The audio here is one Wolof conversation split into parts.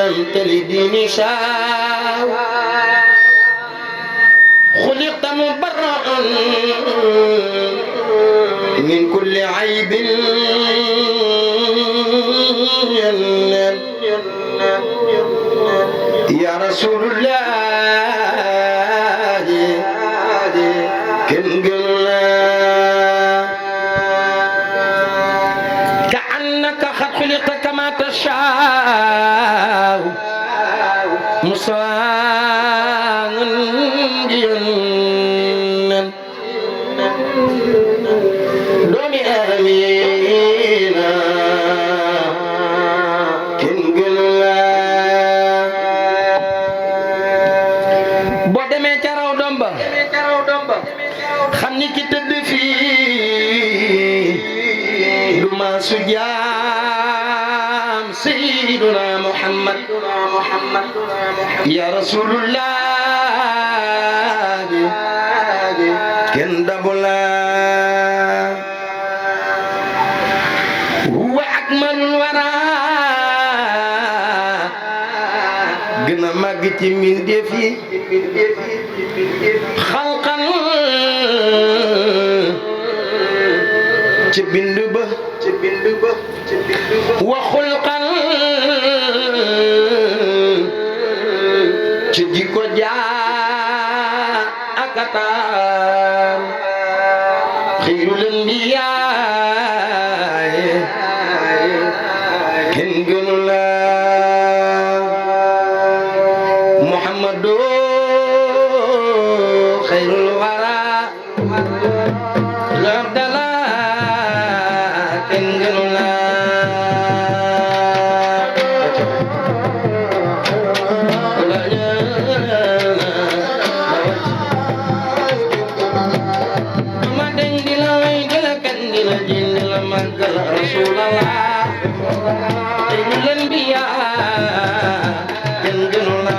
لم تلد نساء خلقت مبرأ من كل عيب يا رسول الله كن كأنك قد خلقت كما تشاء مسوانا دومي آمينا كن boo demee ca raw domba xam ni ki tëdd fii du ma su jaam sayyiduna Muhammad ya rasulullah kenn dabula huwa akmalul wara gën a màgg ci mbindeef yi xalqan ci bind ba wa xulqan ci jikko jaa ak ataam xayrul anbiyaa kenn gënu la Muhammadu xayrul wara labdala kenn gënu la duma deñ di la way di la kan di la jin di la màggal Rasulallah xayrul anbiyaa kenn gënu la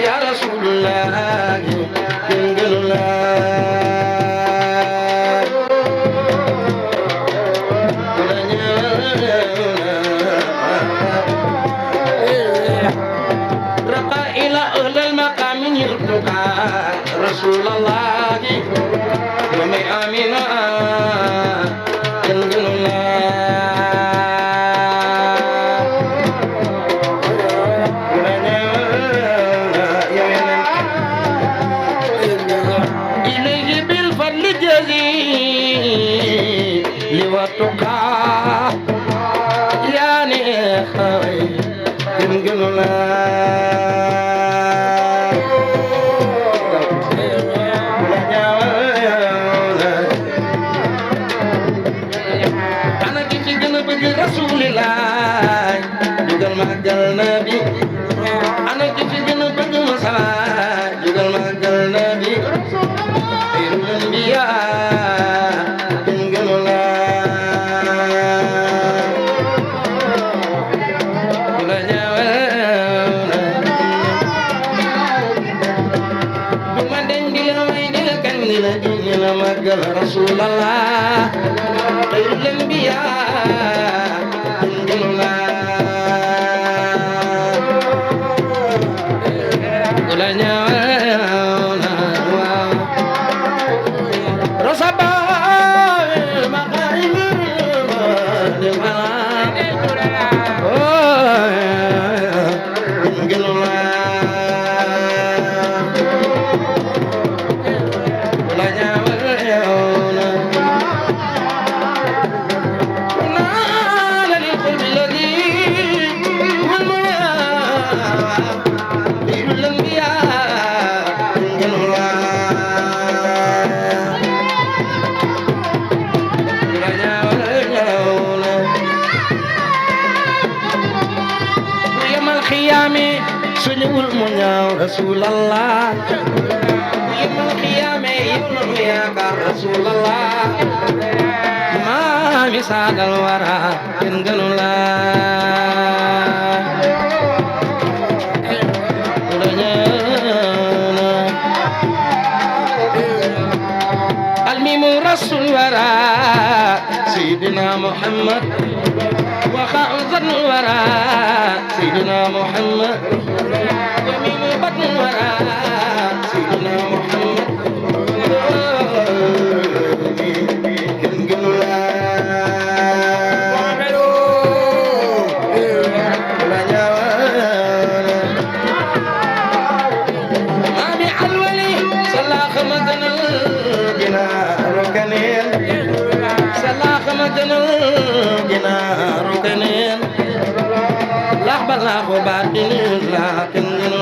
ya Rasulullah raqa ila ahlil maqam yurtuqa Rasulullah wa may amina liwatuka yani khay gënula ana ki ci gën a bëgg Rasulillah jugal màggal nabi ana ki ci gën a bëgg Mustafa jugal màggal nabi xayrul anbiyaa magal Rasulullah xayrul anbiyaa gënula la ñaawna rosaba maqaim gënula suñul mu ñaaw Rasulallah yawmal qiyaama yow la nu yaakaar Rasulallah maami saadal wara kenn gënu la محمد وخعز الورى سيدنا محمد يمين بطن الورى سيدنا محمد لا باطل لكن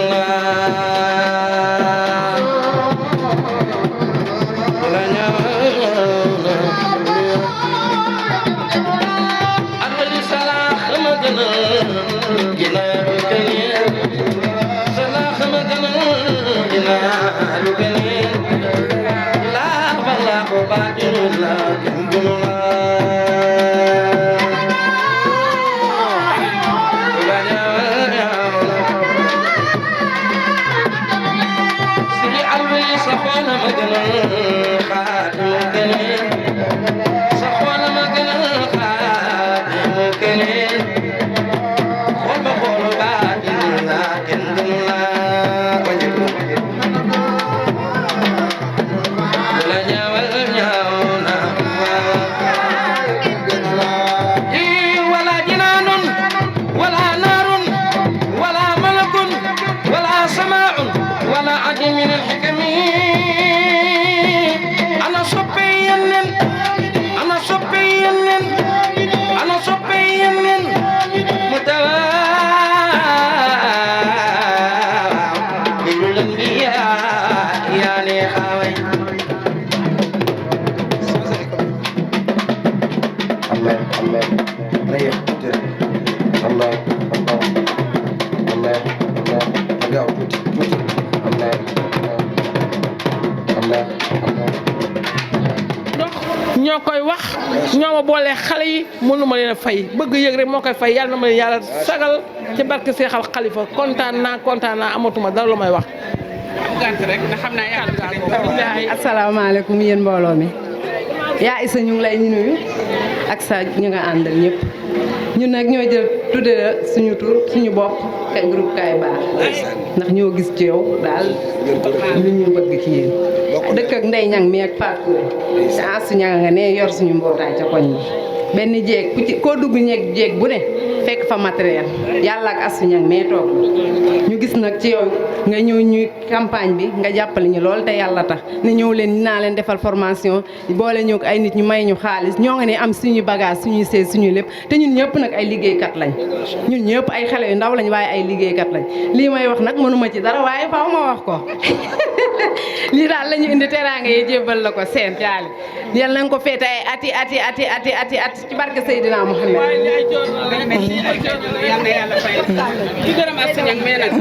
ñoo koy wax ñoo ma boole xale yi mënu ma leen a fay bëgg yëg rek moo koy fay yàlla na ma leen yàlla sagal ci barke Seexal Xalifa kontaan naa amatuma dara lu may wax. gàtt rek ndax xam naa yàlla. asalaamaaleykum yéen mbooloo mi yaa Issa ñu ngi lay nuyu ak sa ñu nga àndal ñëpp ñun nag ñoo jël tudde suñu tur suñu bopp kay groupe Kaay Baax ndax ñoo gis ci yow daal lu ñu bëgg ci yéen dëkk ak Ndey Ñang mi ak parcours te Asu Ñang nga ne yor suñu mbootaay ca koñ bi benn jéeg ku ci koo dugg ñeeg jéeg bu ne fekk fa matériel yàlla ak Asu Ñang mee toog ñu gis nag ci yow nga ñëw ñuy campagne bi nga jàppale ñu lool te yàlla tax ne ñëw leen naa leen defal formation boole ñëw ay nit ñu may ñu xaalis ñoo nga ne am suñu bagage suñuy seet suñu lépp te ñun ñëpp nag ay liggéeykat lañ ñun ñëpp ay xale yu ndaw lañ waaye ay liggéeykat lañ lii may wax nag mënuma ci dara waaye faaw ma wax ko lii daal la ñu indi teraanga yi jébbal la ko seen jaali yal nañ ko féete ay ati ci barke Seydina Muhammad yal na yàlla fay di gërëm Asu Ñang mais nag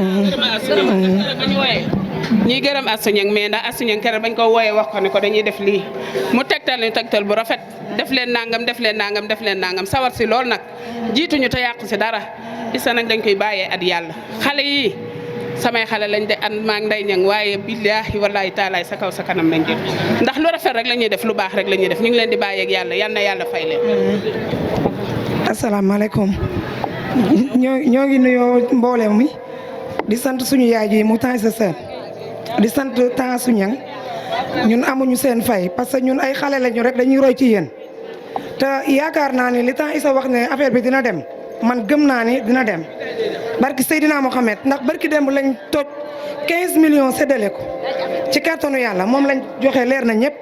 ñuy gërëm Asu Ñang mais ndax Asu Ñang keroog bañ ko wooyee wax ko ne ko dañuy def lii mu tegtal bu rafet def leen nangam sawar si lool nag jiituñu te yàqu si dara Issa nag dañ koy bàyyee at yàlla xale yi samay xale lañ de an maa ngi Ndey Ñang waaye billaahi wallaahi taalaay sa kaw sa kanam lañ jël ndax lu rafet rek la ñuy def lu baax rek la ñuy def ñu ngi leen di bàyyee ak yàlla yal na yàlla fay leen. asalaamaaleykum ñoo ngi nuyoo mboolem mi di sant suñu yaay ji mu temps sa sœur di sant temps Asu Ñang ñun amuñu seen fay parce que ñun ay xale lañu rek dañuy roy ci yéen te yaakaar naa ni li temps Issa wax ne affaire bi dina dem man gëm naa ni dina dem barki Seydina Mohamed ndax barki démb lañ toj 15 millions séddale ko ci kàttanu yàlla moom lañ joxe leer na ñëpp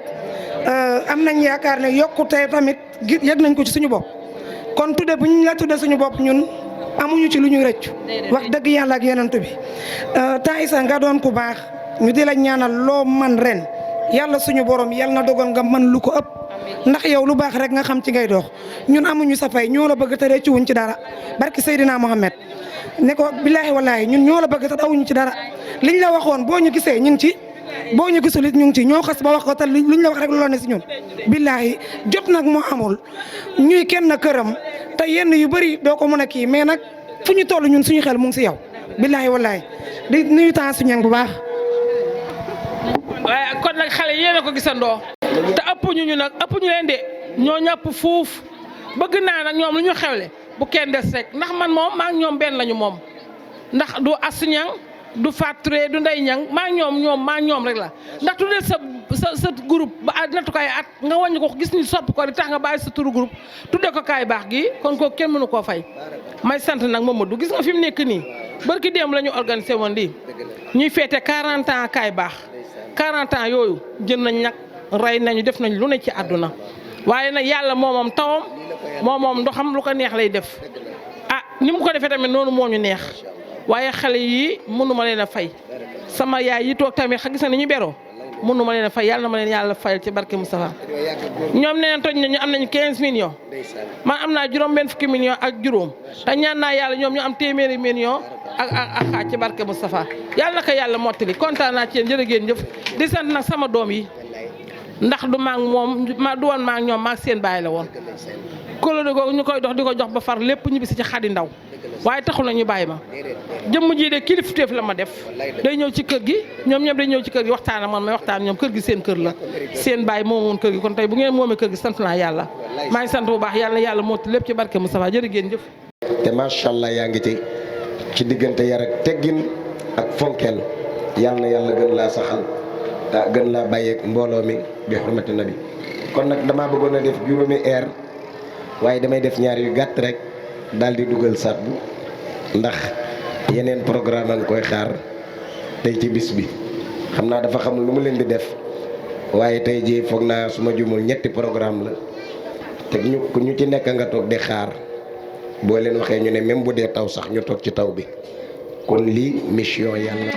am nañ yaakaar ne yokkute tamit yëg nañ ko ci suñu bopp kon tudde bu ñu la tudde suñu bopp ñun amuñu ci lu ñu rëccu wax dëgg yàlla ak yeneen bi temps Issa nga doon ku baax ñu di la ñaanal loo man ren yàlla suñu borom yàlla na dogal nga man lu ko ëpp ndax yow lu baax rek nga xam ci ngay dox ñun amuñu sa fay ñoo la bëgg te rëccu wuñ ci dara barki Seydina Mohamed ne ko billaahi wallaahi ñun ñoo la bëgg te dawuñu ci dara liñ la waxoon boo ñu gisee ñu ngi ci boo ñu gisul it ñu ngi ci ñoo xas ba wax ko te luñ la wax rek looloo ne si ñun billaahi jot nag moo amul ñuy kenn këram te yenn yu bëri doo ko mën a kii mais nag fu ñu toll ñun suñu xel mu ngi si yow billaahi wallaahi di nuyu temps Asu Ñang bu baax. waaye kon nag xale yéen a ko gisandoo te ëpp ñu nag ëpp ñu leen de ñoo ñàpp fuuf bëgg naa nag ñoom lu ñu xewle bu kenn des rek ndax man moom maa ngi ñoom benn lañu moom ndax du asuñang du fàtturee du ndey ñang maa ñoom rek la ndax tuddee sa groupe ba nattukaay at nga wàññi ko gis ni sopp ko di tax nga bàyyi sa turu groupe tuddee ko kaay baax gi kon ko kenn mënu koo fay may sant nag Mamadou gis nga fi mu nekk nii barki démb la ñu organisé woon lii ñuy féete 40 ans kaay baax 40 ans yooyu jën nañ nag rey nañu def nañ lu ne ci àdduna waaye nag yàlla moom tawam moom ndoxam lu ko neex lay def ah ni mu ko defee tamit noonu moo ñu neex waaye xale yi mënuma leen a fay sama yaay yi toog tamit gis na ni ñu beroo mënuma leen a fay yàlla na ma leen yàlla fayal ci barke Moustapha ñoom nee na toj nañu am nañu 15 millions man am naa juróom-benn fukki millions ak juróom te ñaan naa yàlla ñoom ñu am téeméeri millions ak xaaj ci barke Moustapha yàlla na ko yàlla mottali kontaan naa ci yéen jërë ngeen jëf di sant nag sama doom yi ndax du maag moom du woon maag ñoom maag seen baay la woon kóllëre googu ñu koy dox di ko jox ba far lépp ñibbisi ci Xadi Ndaw waaye taxul na ñu bàyyi ma jëmm ji de kilifteef la ma def day ñëw ci kër gi ñoom ñëpp day ñëw ci kër gi waxtaan ak man may waxtaan ñoom kër gi seen kër la seen baay moom woon kër gi kon tey bu ngeen moomee kër gi sant naa yàlla maa ngi sant bu baax yàlla na yàlla motti lépp ci barke Moustapha jërë ngeen jëf te macha allah yaa ngi ci diggante yar ak teggin ak fonkeel yàlla na yàlla gën laa saxal gën laa bàyyeeg mbooloo mi bi xurmati nabi kon nag damaa bëggoon a def juróomi heure waaye damay def ñaar yu gàtt rek daal di dugal Sadbou ndax yeneen programme a ngi koy xaar tey ci bis bi xam naa dafa xamul lu mu leen di def waaye tey jii foog naa su ma jumul ñetti programme la te ñu ci nekk nga toog di xaar boo leen waxee ñu ne même bu dee taw sax ñu toog ci taw bi kon lii mission yàlla.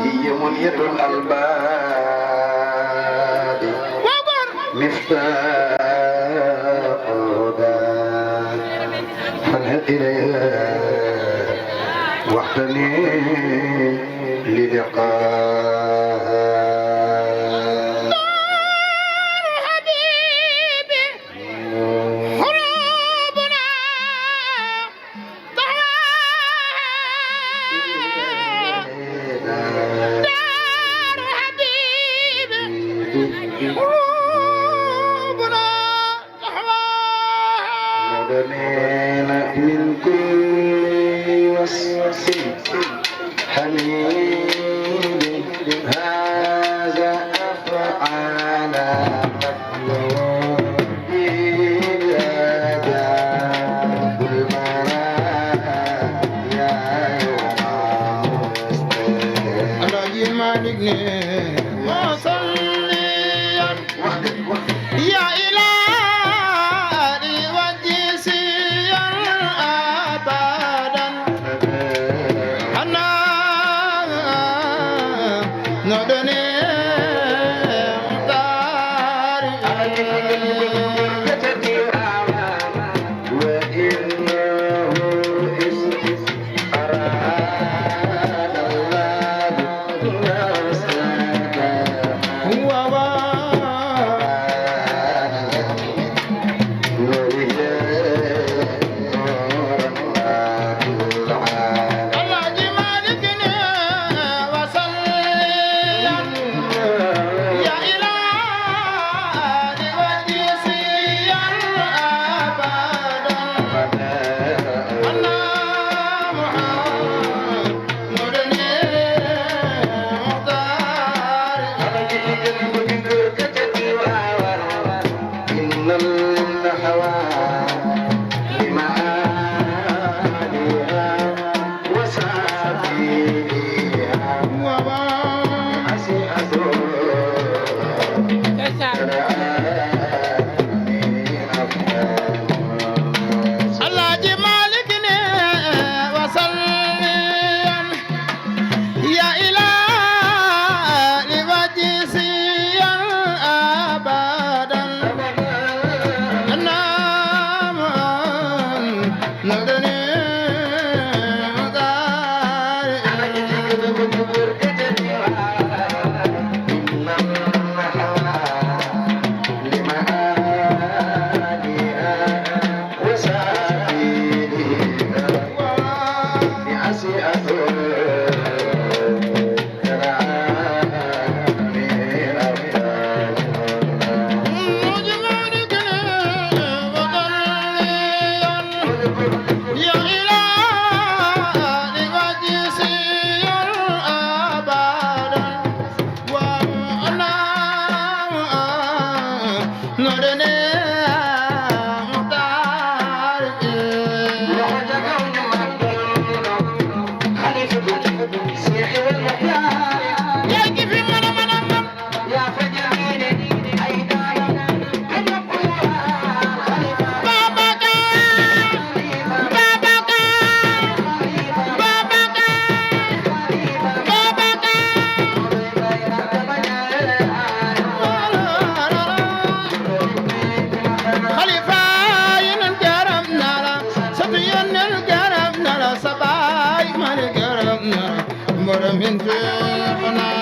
هي منية الألباب مفتاح الهدى فانهض إليها واحتني للقاها من كل وصف حميد هذا أفعال مطلوب إيجاد المرايا يوم مستقيم مالك وصليا يا إلهي وجسيا أبدا أنا ندني leen Seexuna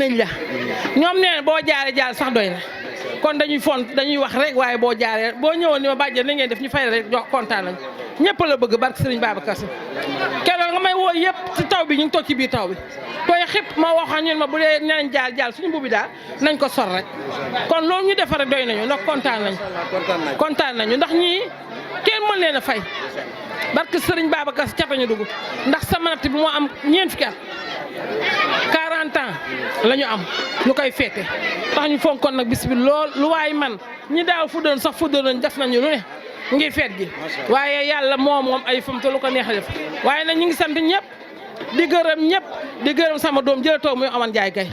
nañ la ñoom nee na boo jaaree jaar sax doy na kon dañuy wax rek waaye boo jaaree boo ñëwoon ni ma bàjjen ni ngeen def ñu fay rek jox kontaan nañ ñëpp la bëgg barke Serigne Babacar Sy keroog nga may woo yëpp ci taw bi ñu ngi toog ci biir taw bi tooy xëpp ma waxoon ñun ma bu dee nañ jaar suñu mbubi daal nañ ko sor rek kon loolu ñu defar rek doy nañu ndax kontaan nañu ndax ñii kenn mën leen a fay barke Serigne Babacar Sy catañu dugg ndax sama natt bi moo am ñeent fukki at 40 ans la ñu am ñu koy féete tax ñu fonkoon nag bis bi lool lu waay man ñi daaw fuddoon sax fuddoon nañ def nañu lu ne ngir feet gi waaye yàlla moom ay fam te lu ko neex a def waaye nag ñu ngi sant ñëpp di gërëm ñëpp di gërëm sama doom jëla taw muy aman jaay gay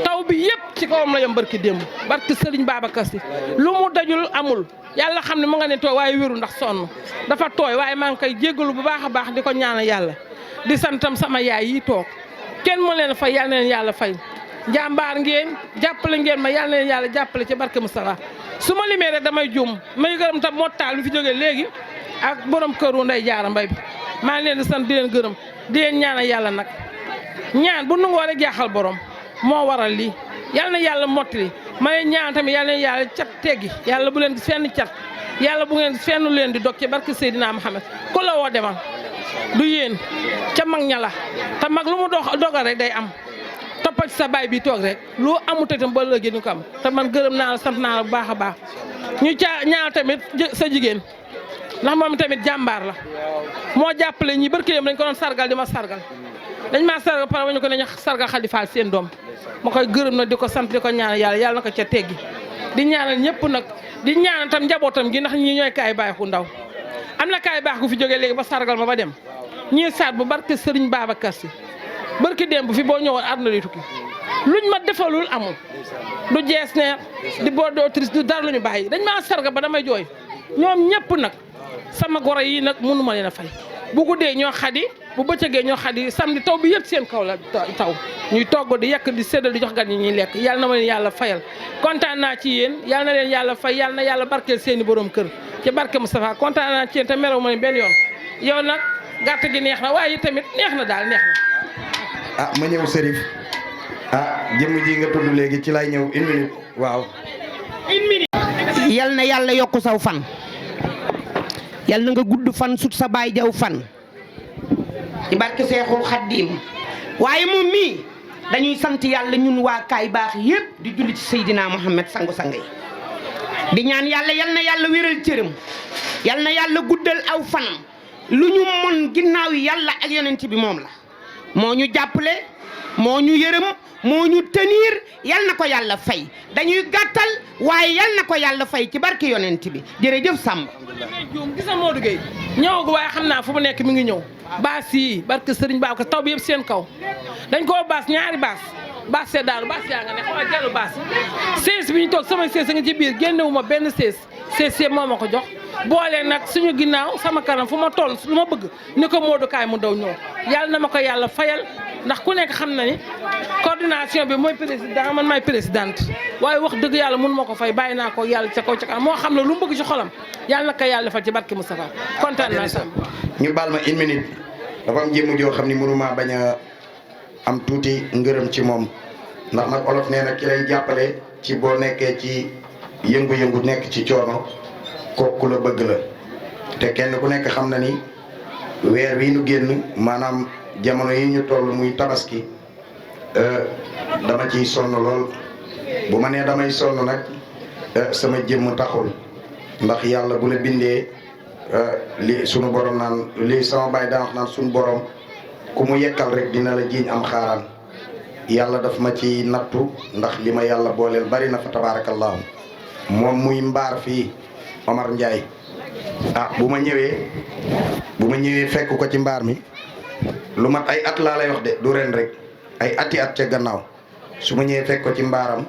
taw bi yëpp ci kawam la yom barki démb barki Serigne Babacar Sy lu mu dajul amul yàlla xam ne mu nga ne tooy waaye wéru ndax sonn dafa tooy waaye maa ngi koy jéggalu bu baax a baax di ko ñaanal yàlla di santam sama yaay yi toog kenn mu leen fay yàlla na leen yàlla fay jàmbaar ngeen jàppale ngeen ma yàlla na leen yàlla jàppale ci barke Moustapha su ma limee rek damay juum may gërëm tam moo taal lu fi jógee léegi ak borom këru Ndey Jaara Mbay bi maa ngi leen di sant di leen gërëm di leen ñaanal yàlla nag ñaan bu nangoo rek jaaxal borom moo waral lii yàlla na yàlla mottali ma leen ñaan tamit yàlla na yàlla cat teggi yàlla bu leen gis fenn cat yàlla bu ngeen fenn leen di dog ci barke Seydina Muhammad ku la woo demal du yéen ca mag ña la te mag lu mu dogal rek day am toppal ci sa baay bi toog rek lu amut itam ba léegi ñu ko am te man gërëm naa la sant naa la bu baax a baax ñu ñaan tamit sa jigéen ndax moom tamit jàmbaar la moo jàppale ñi barki dem dañ ko doon sargal di ma sargal dañ maa sargal pare wañu ko nañu sargal Xadi Faal seen doom ma koy gërëm na di ko sant di ko ñaanal yàlla na ko ca teggi di ñaanal ñëpp nag di ñaanal tam njabootam gi ndax ñi ñooy kaay baax ku ndaw am na kaay baax gu fi jógee léegi ba sargal ma ba dem ñii saat bu barke Serigne Babacar Sy barki dem bu fi boo ñëwoon àdduna di tukki luñ ma defalul amul du jees neer di bord autrice du dara lu ñu bàyyi dañ maa sargal ba damay jooy ñoom ñëpp nag sama goro yi nag mënu ma leen a fay bu guddee ñoo xadi bu bëccëgee ñoo xadi samedi taw bi yëpp seen kaw la taw ñuy togg di yekk di séddal di jox gan ñi ñuy lekk yàlla na ma leen yàlla fayal kontaan naa ci yéen yàlla na leen yàlla fay yàlla na yàlla barkeel seeni borom kër ci barke Moustapha kontaan naa ci yéen te merew ma leen benn yoon yow nag gàtt gi neex na waaye tamit neex na daal neex na. ma ñëw Serif jëmm ji nga tudd léegi ci lay ñëw 1 minute waaw. 1 minute. yal na yàlla yokk saw fan yal na nga gudd fan sut sa baay jaw fan ci barke Seexul Xaddiim waaye moom mii dañuy sant yàlla ñun waa kaay baax yépp di julli ci Seydina Muhammad sangu-sang yi di ñaan yàlla yal na yàlla wéral cëram yal na yàlla guddal aw fanam lu ñu mën ginnaaw yàlla ak yonent bi moom la moo ñu jàppale moo ñu yërëm moo ñu tenir yal na ko yàlla fay dañuy gàttal waaye yal na ko yàlla fay ci barke yonent bi jërëjëf Samba. gis nga Modou Gueye ñëwagu waaye xam naa fu mu nekk mi ngi ñëw baas yi barke Serigne Ba ko taw bi yëpp seen kaw dañ koo baas ñaari baas see daanu baas yaa nga ne xaw a jallu baas sées bi ñu toog sama sées a nga ci biir génnewu ma benn sées yëpp moo ma ko jox boole nag suñu ginnaaw sama kanam fu ma toll lu ma bëgg ni ko Modou kaay mu daw ñëw yàlla na ma ko yàlla fayal ndax ku nekk xam na ni coordination bi mooy président man maay présidente waaye wax dëgg yàlla mun ma ko fay bàyyi naa ko yàlla ca kaw ca kanam moo xam ne lu mu bëgg ci xolam yàlla na ko yàlla defal ci barke Moustapha kontaan naa sam ñu baal ma 1 minute dafa am jëmm joo xam ni mënuma bañ a am tuuti ngërëm ci moom ndax nag olof nee na ki lay jàppale ci boo nekkee ci yëngu-yëngu nekk ci coono kooku la bëgg la te kenn ku nekk xam na ni weer wi nu génn maanaam jamono yi ñu toll muy tabaski dama ciy sonn lool bu ma nee damay sonn nag sama jëmm taxul ndax yàlla bu la bindee li sunu borom naan li sama baay daa wax naan sunu borom ku mu yekkal rek dina la jiiñ am xaaraan yàlla daf ma ci nattu ndax li ma yàlla booleel bari na fa tabaarakallaahu moom muy mbaar fii Omar Ndiaye bu ma ñëwee fekk ko ci mbaar mi lu mat ay at laa lay wax de du ren rek ay ati at ca gannaaw su ma ñëwee fekk ko ci mbaaram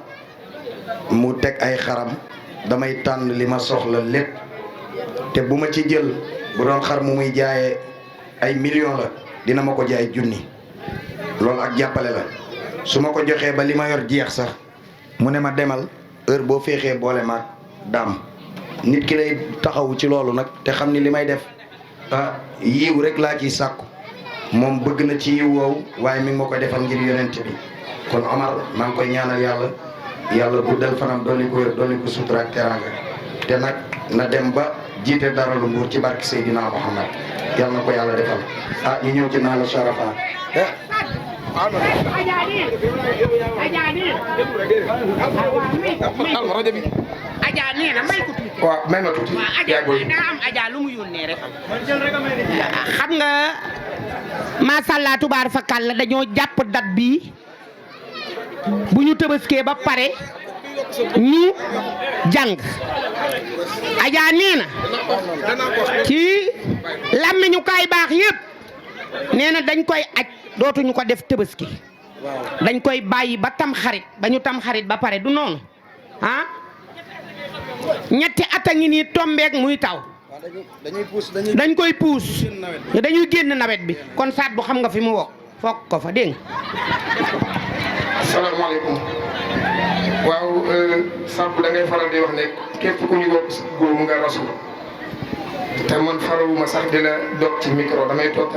mu teg ay xaram damay tànn li ma soxla lépp te bu ma ci jël bu doon xar mu muy jaayee ay millions la dina ma ko jaay junni loolu ak jàppale la su ma ko joxee ba li ma yor jeex sax mu ne ma demal heure boo féexee boole maag daam nit ki lay taxawu ci loolu nag te xam ni li may def yiw rek laa ciy sàkku moom bëgg na ci yiw woowu waaye mi ngi ma ko defal ngir yonent bi kon Omar maa ngi koy ñaanal yàlla guddal fanam dolli ko wér dolli ko sutura ak teraanga te nag na dem ba jiite dara lu Mbuur ci barke Seydina Muhammad yàlla na ko yàlla defal ñu ñëw ci naa la Sharafa Adja nee na may ko tuuti. waaw may ma tuuti. yaa ngi daa am Adja lu mu yónnee rek. xam nga macha allah tubaar fakal la dañoo jàpp date bii bu ñu tëbaskee ba pare ñu jàng Adja nee na ci làmmiñu kaay baax yëpp nee na dañ koy aj dootuñu ko def tëbaski dañ koy bàyyi ba tam xarit ba ñu tam xarit ba pare du noonu ah. ñetti at a ngi nii tombeek muy taw dañ koy puus dañuy génn nawet bi kon saat bu xam nga fi mu wokk foog ko fa dégg nga. salaamaaleykum waaw Samb da ngay faral di wax ne képp ku ñu wokk góor mu nga rasul te man farawuma sax di la dog ci micro damay toog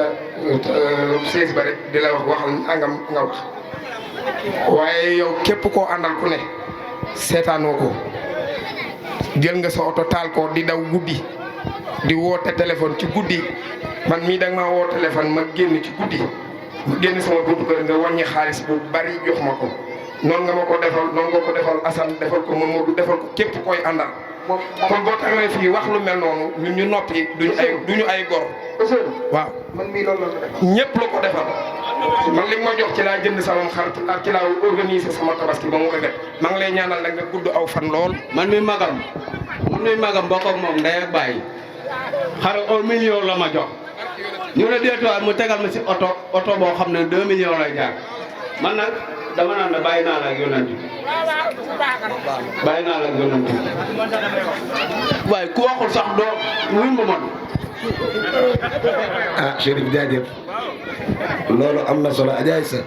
sées ba rek di la wax waxal angam nga wax waaye yow képp koo àndal ku ne seetaanoo ko. jël nga sa oto taal ko di daw guddi di woote téléphone ci guddi man mii da nga maa woo téléphone ma génn ci guddi ma génn sama buntu kër nga wàññi xaalis bu bari jox ma ko noonu nga ma ko defal noonu nga ko defal Assane defal ko Mamadou defal ko képp koy àndal kon boo taxawee fii wax lu mel noonu ñun ñu noppi duñu ay gor waaw man mii loolu la def ñëpp la ko defal man li ma jox ci laa jënd sama xar ak ci laa organiser sama tabaski ba mu rafet maa ngi lay ñaanal nag nga gudd aw fan lool. man mi magam bokk ak moom ndey ak bàyyi xar 1 million la ma jox ñu ne déetuwaat mu tegal ma si oto boo xam ne 2 millions lay jaar man nag dama naan la bàyyi naa la ak yonent bi waaye ku waxul sax doo wuñ ma man Chérif jaajëf loolu am na solo Adja Aïssa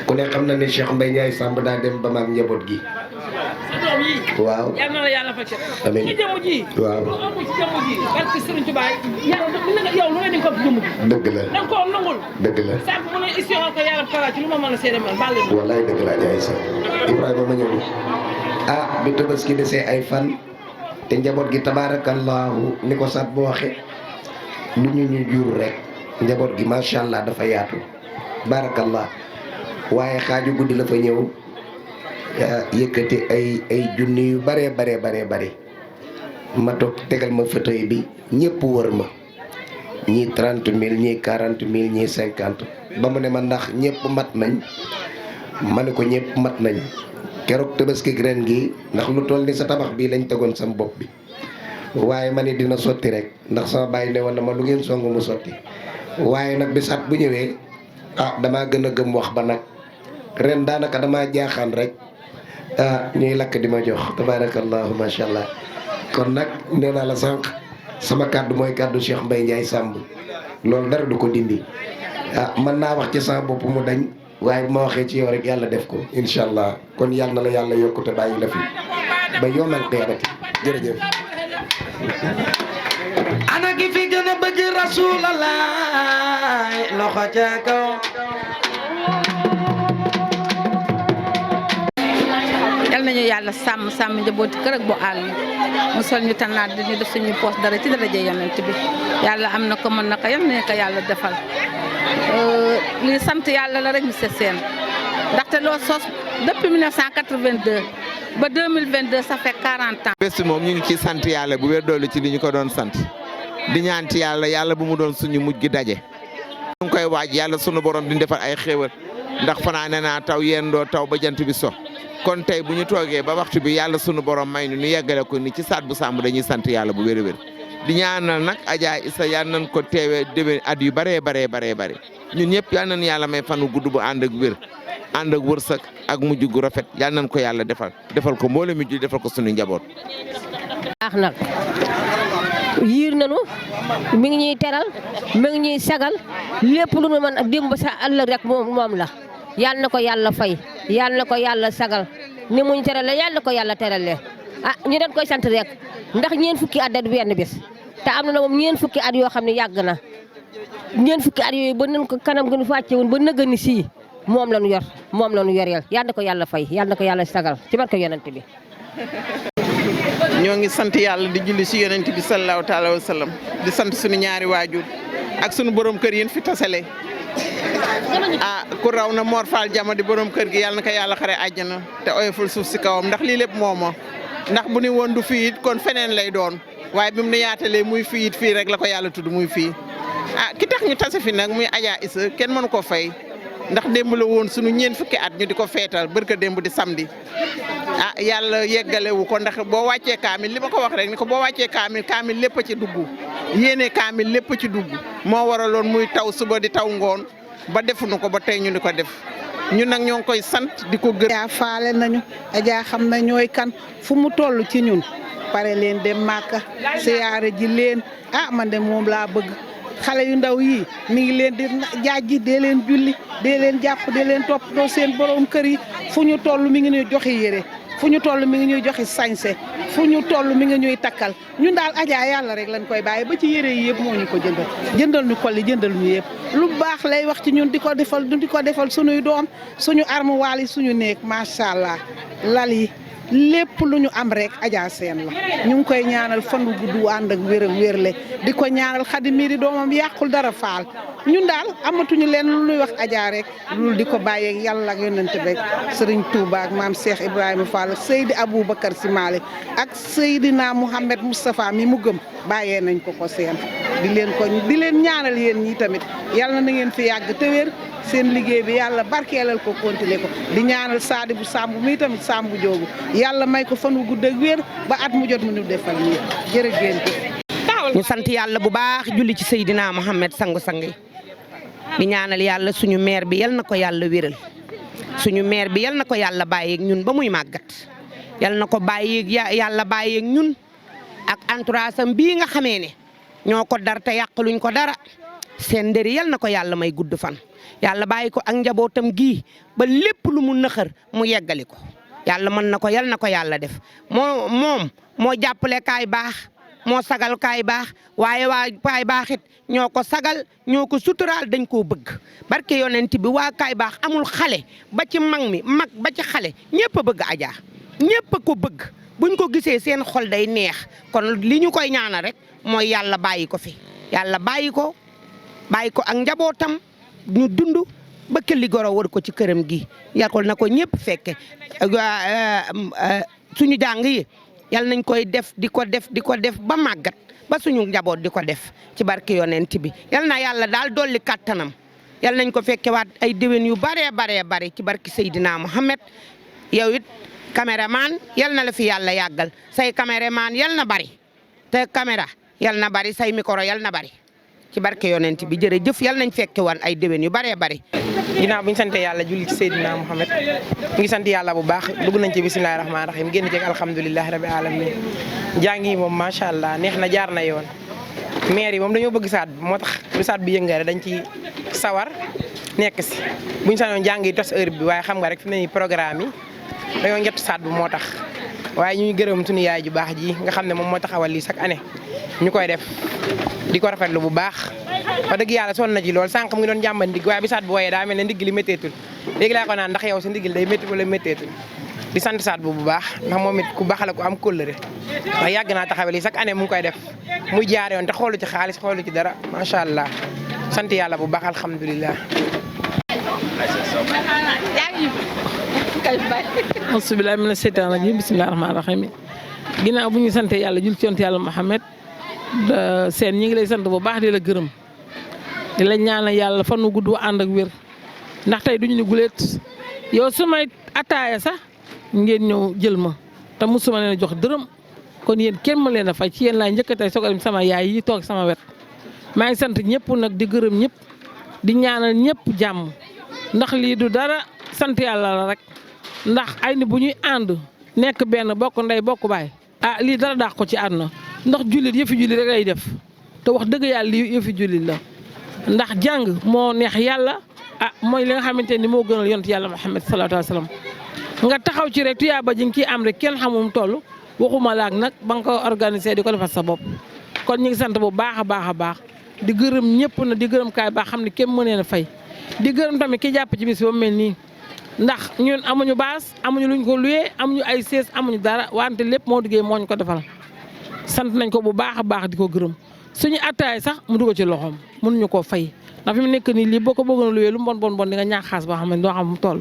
ku ne xam na ne Cheikh Mbaye Ndiaye Samb daa dem ba maag njaboot gi waaw yal na la yàlla fa amiin ci jëmm ji waaw lu amul ci jëmm ji barke Serigne Touba yàlla yow lu nga di ko jëmm ji dëgg la danga ko nangul dëgg la sànq mu ne ision ko yàlla fara ci lu ma mën a seede man baal leen wallaay dëgg la Adja Aïssa Ibrahima ma ñëw bi tabaski desee ay fan te njaboot gi tabaarakallaahu ni ko sat bu waxe lu ñu jur rek njaboot gi macha allah dafa yaatu barakallah waaye xaaju guddi la fa ñëw yëkkati ay junni yu bare ma toog tegal ma fauteuil bi ñëpp wër ma ñii 30 000 ñii 40 000 ñii 50 ba mu ne ma ndax ñëpp mat nañ ma ne ko ñëpp mat nañ keroog tabaski ren gi ndax lu toll ni sa tabax bii lañ tegoon sama bopp bi waaye ma ne dina sotti rek ndax sama bàyyi ne woon na ma lu ngeen song mu sotti waaye nag bisat bu ñëwee damaa gën a gëm wax ba nag ren daanaka damaa jaaxaan rek ñuy lakk di ma jox tabarakallahu macha allah kon nag nee naa la sànq sama kàddu mooy kàddu Cheikh Mbaye Ndiaye Samb loolu dara du ko dindi mën naa wax ci sama bopp mu dañ waaye bu ma waxee ci yow rek yàlla def ko incha allah kon yàlla na la yàlla yokku te bàyyi la fi ba yomal qiyaamati jërëjëf. ana ki fi gën a bëgg rasulallah loxo ca kaw yal nañu yàlla sàmm njabooti kër ak bu àll musal ñu tànnaat di ñu def suñu poos dara ci daraja yonent bi yàlla am na ko mën na ko yal na ko yàlla defal lii sant yàlla la rek monsieur Sène ndaxte loo sos depuis 1982 ba 2022 ça fait 40 ans. bés moom ñu ngi ci sant yàlla bu wér doolu ci li ñu ko doon sant di ñaan ci yàlla bu mu doon suñu mujj gi daje. ñu ngi koy waaj yàlla sunu borom di defal ay xéewal ndax fanaane naa taw yendoo taw ba jant bi so kon tey bu ñu toogee ba waxtu bi yàlla sunu borom may nu yeggale ko ni ci saat bu Samb dañuy sant yàlla bu wér-wér di ñaanal nag Adja Issa yal nañ ko teewee déwén at yu bare ñun ñëpp yal nañ yàlla may fanu gudd bu ànd ak wér ànd ak wërsëg ak mujj gu rafet yal nañ ko yàlla defal ko mbooloo mi ju defal ko sunu njaboot. baax nag yiir nañu mi ngi ñuy teral mi ngi ñuy sagal lépp lu nu mën démb sa ëllëg rek moom la yal na ko yàlla fay yal na ko yàlla sagal ni muñ terale yal na ko yàlla terale ñu dañ koy sant rek ndax ñeen fukki at du benn bés te am na moom ñeen fukki at yoo xam ne yàgg na ñeen fukki at yooyu ba nañ ko kanam gënu fàcce woon ba nëgëni sii moom la ñu yor moom la ñu yoreel yal na ko yàlla fay yal na ko yàlla sagal ci barke yonent bi. ñoo ngi sant yàlla di julli si yonent bi sallallahu taala wa sallam di sant suñu ñaari waajur ak suñu borom kër yéen fi tasale ku raw na Mor Fall Jama di borom kër gi yàlla na ko yàlla xare àjjana te oyoful suuf si kawam ndax lii lépp moomo ndax bu ni woon du fii it kon feneen lay doon waaye bi mu ne yaatalee muy fii it fii rek la ko yàlla tudd muy fii ki tax ñu tase fi nag muy Adja Issa kenn mënu ko fay ndax démb la woon sunu ñeent fukki at ñu di ko feetal barka démb di samedi yàlla yeggalewu ko ndax boo wàccee kaamil li ma ko wax rek ni ko boo wàccee kaamil lépp a ci dugg yéene kaamil lépp a ci dugg moo waraloon muy taw suba di taw ngoon ba defuñu ko ba tey ñu di ko def ñun nag ñoo ngi koy sant di ko gërëm. Adja faale nañu Adja xam na ñooy kan fu mu toll ci ñun pare leen dem Màkka siyaare ji leen man de moom laa bëgg xale yu ndaw yii mi ngi leen di jaajji dee leen julli dee leen jàpp dee leen toppatoo seen borom kër yi fu ñu toll mi ngi ñuy joxe yére fu ñu toll mi ngi ñuy joxe sañse fu ñu toll mi ngi ñuy takkal ñun daal Adja yàlla rek lañ koy bàyyi ba ci yére yi yëpp moo ñu ko jëndal ñu kol yi jëndal ñu yëpp lu baax lay wax ci ñun di ko defal suñuy doom suñu armoire yi suñu néeg macha allah lal yi lépp lu ñu am rek Adja Seen la ñu ngi koy ñaanal fan wu gudd ànd ak wérle di ko ñaanal Xadi mii di doomam yàqul dara faal ñun daal amatuñu leen lu ñuy wax Adja rek loolu di ko bàyyeeg yàlla ak yonent rek Serigne Touba ak maam Cheikh Ibrahima Fall Seydi Aboubacar Sy Malick ak Seydina Mouhamed Moustapha mi mu gëm bàyyee nañ ko seen di leen ñaanal yéen ñi tamit yàlla na ngeen fi yàgg te wér seen liggéey bi yàlla barkeelal ko continuer ko di ñaanal Saadi bu Samb mi tamit Samb joogu yàlla may ko fan wu gudd ak wér ba at mu jot mu ñu defal nii jërëjëf. ñu sant yàlla bu baax julli ci Seydina Mohamed sangu-sang yi di ñaanal yàlla suñu maire bi yal na ko yàlla wéral suñu maire bi yal na ko yàlla bàyyeeg ñun ba muy màggat yal na ko yàlla bàyyeeg ñun ak entourage am bii nga xamee ne ñoo ko dar te yàqaluñ ko dara seen ndëri yal na ko yàlla may gudd fan yàlla bàyyi ko ak njabootam gii ba lépp lu mu nëxër mu yeggali ko yàlla mën na ko yal na ko yàlla def moom moo jàppale kaay baax moo sagal kaay baax waaye waa kaay baax it ñoo ko sagal ñoo ko suturaal dañ koo bëgg barke yonent bi waa kaay baax amul xale ba ci mag ba ci xale ñëpp a bëgg Adja ñëpp a ko bëgg buñ ko gisee seen xol day neex kon li ñu koy ñaanal rek mooy yàlla bàyyi ko fi yàlla bàyyi ko ak njabootam ñu dund ba këlli goro war ko ci këram gi yàqul na ko ñëpp fekke suñu jàng yi yal nañ koy def di ko def ba màggat ba suñu njaboot di ko def ci barke yonent bi yal na yàlla daal dolli kattanam yal nañ ko fekkewaat ay déwén yu bare ci barke Seydina Mohamed yow it caméraman yal na la fi yàlla yàggal say caméraman yal na bari te caméra yal na bari say micro yal na bari ci barke yonent bi jërëjëf yal nañ fekke woon ay déwén yu bare bari. ginnaaw bu ñu sante yàlla julli ci Seydina Mohamed ñu ngi sant yàlla bu baax dugg nañ ci bisimilahi rahmaani rahim génn ci alhamdulilahi rabi alamin jàng yi moom macha allah neex na jaar na yoon maire yi moom dañoo bëgg saat bi moo tax lu saat bi yëngare dañ ci sawar nekk si buñ sañoon jàng yi tos heure bi waaye xam nga rek fi mu ne nii programme yi dañoo njett saat bi moo tax waaye ñuy gërëm suñu yaay ju baax ji nga xam ne moom moo taxawal lii chaque année ñu koy def di ko rafetlu bu baax wax dëgg yàlla sonn na ci lool sànq mu ngi doon jàmbat ndigg waaye bi saat bu wooyee daa mel ne ndigg li métteetul léegi laa ko naan ndax yow sa ndigg day métti wala métteetul di sant saat bu baax ndax moom it ku baax la ku am kóllëre ndax yàgg naa taxawal yi chaque année mu ngi koy def muy jaar yoon te xoolu ci xaalis xoolu ci dara macha allah sant yàlla bu baax alhamdulilah. asubilahi mina seytaan rajim bisimilah rahmaani rahim ginnaaw bu ñu sante yàlla jul ci yonent yàlla Muhammad seen ñi ngi lay sant bu baax di la gërëm di la ñaanal yàlla fan wu gudd wa ànd ak wér ndax tey duñu ni guleet yow su may ataaya sax ngeen ñëw jël ma te musuma leen a jox dërëm kon yéen kenn ma leen a fay ci yéen laay njëkk tey soog a dem sama yaay yi toog sama wet maa ngi sant ñëpp nag di gërëm ñëpp di ñaanal ñëpp jàmm ndax lii du dara sant yàlla la rek ndax ay ni bu ñuy ànd nekk benn bokk ndey bokk baay lii dara daax ko ci àdduna ndax jullit yëfi jullit rek lay def te wax dëgg yàlla lii yëfi jullit la ndax jàng moo neex yàlla mooy li nga xamante ni moo gënal yonent yàlla Muhammad sallallahu alayhi wa sallam nga taxaw ci rek tuyaaba ji nga ciy am rek kenn xamum toll waxuma laak nag ba nga ko organisé di ko defal sa bopp kon ñu ngi sant bu baax a baax a baax di gërëm ñëpp na di gërëm kaay baax xam ne kenn mënee na fay di gërëm tamit ki jàpp ci bis ba mu mel nii ndax ñun amuñu baas amuñu luñ ko luyee amuñu ay sees amuñu dara wante lépp moo duggee moo ñu ko defal sant nañ ko bu baax a baax di ko gërëm suñu attaay sax mu dugg ci loxoom mënuñu koo fay ndax fi mu nekk nii lii boo ko bëggoon luyee lu mu bon di nga ñaax xaas boo xam ne doo xam mu toll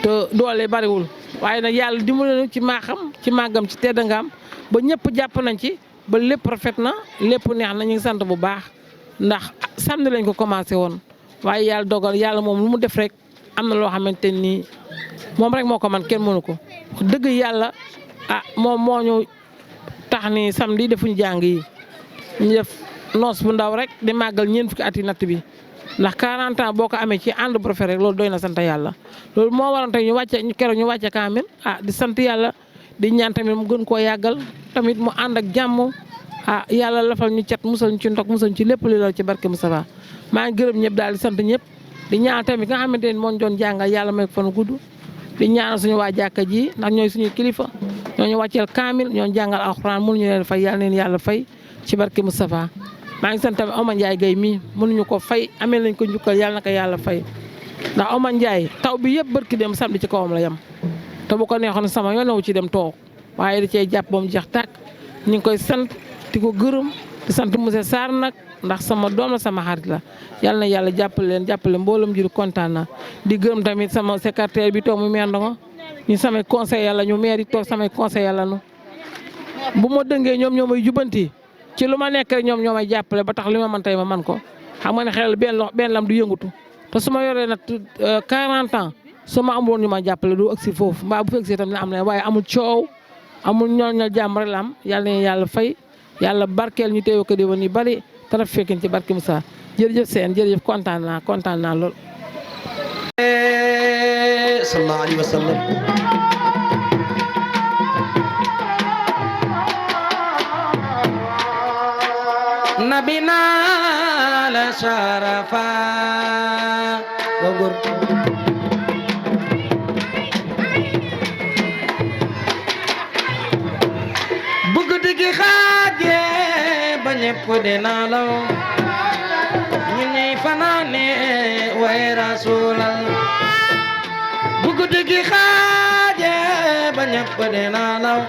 te doole bariwul waaye nag yàlla dimbali nañu ci maaxam ci màggam ci teddangaam ba ñëpp jàpp nañ ci ba lépp rafet na lépp neex na ñu ngi sant bu baax ndax samedi lañ ko commencé woon waaye yàlla dogal yàlla moom lu mu def rek am na loo xamante ni moom rek moo ko man kenn mënu ko dëgg yàlla moom moo ñu tax ni samedi defuñu jàng yi ñu def noos bu ndaw rek di màggal ñeent fukki ati natt bi ndax 40 ans boo ko amee ci ànd bu rafet rek loolu doy na sant yàlla loolu moo waroon tey ñu wàcce keroog ñu wàcce kaamil di sant yàlla di ñaan tamit mu gën koo yàggal tamit mu ànd ak jàmm yàlla lafal ñu cat musal ñu ci ndox musal ñu ci lépp li la ci barke Moustapha maa ngi gërëm ñëpp daal di sant ñëpp di ñaan tamit nga xamante ni moo ñu doon jàngal yàlla may ko fan gudd di ñaanal suñu waa jàkka ji ndax ñooy suñu kilifa ñoo ñu wàcceel kaamil ñoo jàngal alxuraan mënuñu leen fay yàlla neen yàlla fay ci barke Moustapha maa ngi sant tamit Oma Ndiaye Guèye mii mënuñu ko fay amee nañ ko njukkal yàlla na ko yàlla fay ndax Oma Ndiaye taw bi yëpp barki dem samedi ci kawam la yem te bu ko neexoon sama yoon ci dem toog waaye da cee jàpp ba mu jeex tàkk ñu ngi koy sant di ko gërëm di sant monsieur Sarr nag ndax sama doom la sama xarit la yàlla na yàlla jàppale mboolum jur kontaan na di gërëm tamit sama secrétaire bi toog mu meer ndongo ñu samay conseil yàlla ñu meer yi toog samay conseil yàlla nu bu ma dëngee ñoom ñoo may jubanti ci lu ma nekk rek ñoom ñoo may jàppale ba tax li ma man tey ma man ko xam nga ne xel benn lam du yëngatu te su ma yoree nag 40 ans su ma amoon ñu ma jàppale du agsi foofu mbaa bu fi agsi tam ne am na waaye amul coow amul ñooñal jàmm rek la am yàlla na yàlla fay yàlla barkeel ñu teew ko déwén yi bari te raf fekkin ci barke Moussa jërëjëf seen jërëjëf kontaan naa lool. sallallahu alayhi wa sallam nabina la sharafa wa gur bugg digi xaaje ba ñepp de naalaw ñu ñuy fanaane way rasulal bugg digi xaaje ba ñepp de naalaw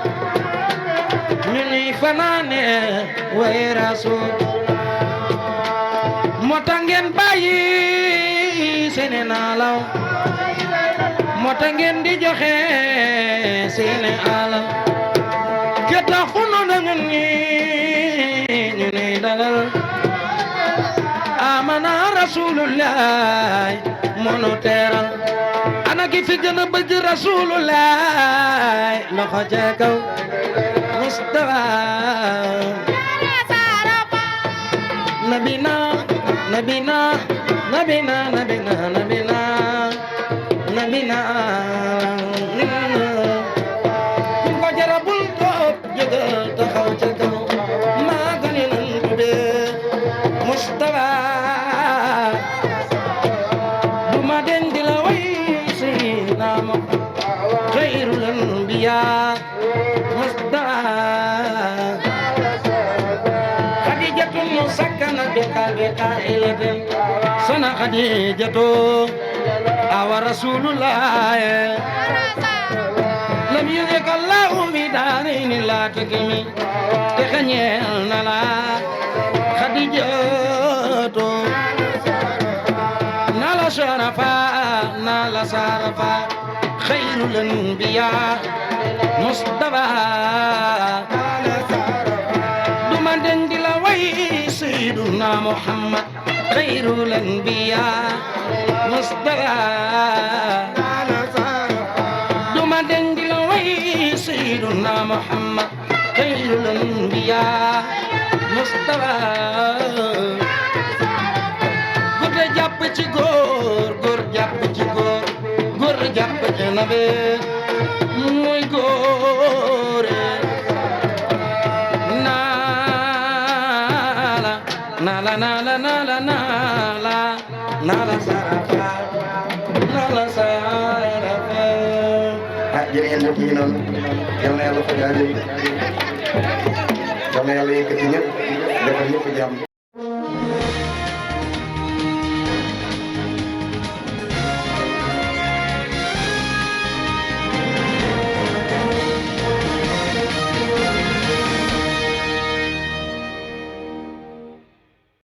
ñu ñuy fanaane way rasul moo tax ngeen bàyyi seeni naalaw moo tax ngeen di joxe seeni alal ke taxunu na ñun ñi ñu ñuy dalal amana rasulullah mono teral ana ki fi gën a bëgg rasulullah loxo ca kaw Mustafa nabina nabina nabina nabina nabina nabina ku ko jarabul toog jógal taxaw ca kaw maa gani nan tudde Mustafa du ma den di la way Seydina xayrul anbiya Khadijatun musakkana bi qalbi qa'ilatin sana Khadijatu awa rasulullah lam yudika Allahu bi darin la takmi te xañeel na la Khadijatu nala sharafa nala sarafa khairul anbiya Mustafa du ma den di la way Sayyiduna Muhammad khairul anbiya Mustafa du ma den di la way Sayyiduna Muhammad khairul anbiya Mustafa góor jàpp ci góor góor jàpp ci góor góor jàpp ci nabe muy góore naala naala naala naala naala naala sarafa naala sarafa jërëjëf mbokk yi noonu yal na yàlla faj aajo yi yal na yàlla yëkkati ñëpp defal ñëpp jàmm